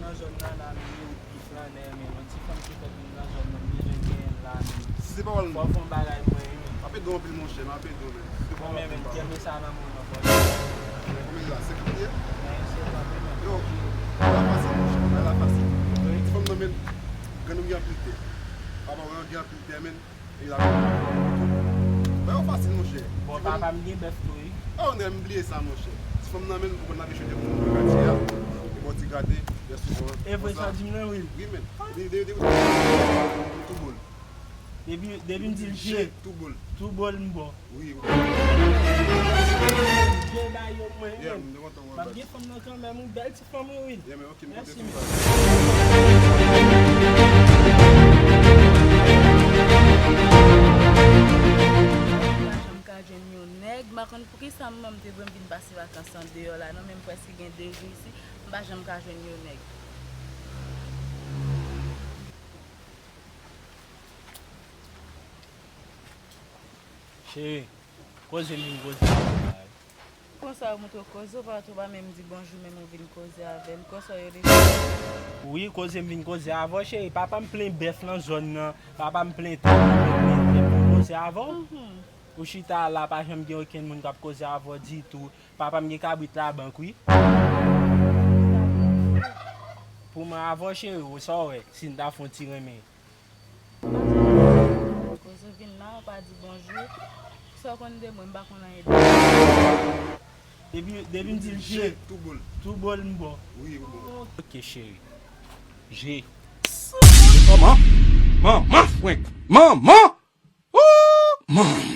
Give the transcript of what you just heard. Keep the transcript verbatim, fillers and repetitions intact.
Nan zòn nan la, men, yon ti flannè, men, yon ti fanm ki fèk vin nan zòn nan, m bezwen genyen l la, men. Si se pa wè l, fò w fè yon bagay pou mwen, men. M ap ede w anpil, monchè, m ap ede w, men. Bon, men, men, tèl mesaj nan men w nan, fò w. Men, kòman l la, se pou li ye? Men, se pa vre, men. Yo, bagay la fasil, monchè, bagay la fasil. Wi. Ti fanm nan, men, grann ou gen anpil tè. Papa w gen anpil tè, men. E la, bagay yo fasil, monchè. Bon, papa m gen bèf tou, wi. Oh, nèg, m bliye sa, monchè. Ti fanm nan, men, ou konn l ap chete moun nan katye a. E bon, ti gade, byen souvan. E vre sa w di m nan, wi. Wi, men. Depi, depi, depi, tou bòl. Depi, depi m di l je, tou bòl. Tou bòl m bò. Wi, wi. Je ba yo mwen, yeah, men. M te kontan wè w. M ap gen fanm nan kanmenm, wi, bèl ti fanm, wi. Yeah, men, ok, m konte sou sa. Mèsi, men. M pa janm ka jwenn yon nèg, m pa konn poukisa m te vle m vin pase vakans an deyò la, non, men m prèske gen de jou isi, m pa janm ka jwenn yon nèg. Cheri, koze m vin koze avè w la. Konsa yo montre w koze, ou pa, ou pa menm di bonjou, menm ou vin koze avè m. Konsa yo deja. Wi, koze m vin koze avè w, cheri. Papa m plen bèf nan zòn nan. Papa m plen tè, plen tè pou koze avè w. Mhm. Ou chita la, pa janm gen okenn moun k ap koze avè w ditou. Papa m gen kabrit labank, wi. Pou mwen avè w, cheri, ou sa w wè, si n ta fè yon ti renmen. Koze vin la, ou pa di bonjou. Sa w konn de mwen, m pa konn anyen de mwen. Depi, depi m di l je, tou bòl. Tou bòl m bò. Wi, wi. Ok, cheri. Je. Manman! Manman, frenk! Manman! Ooh, manman!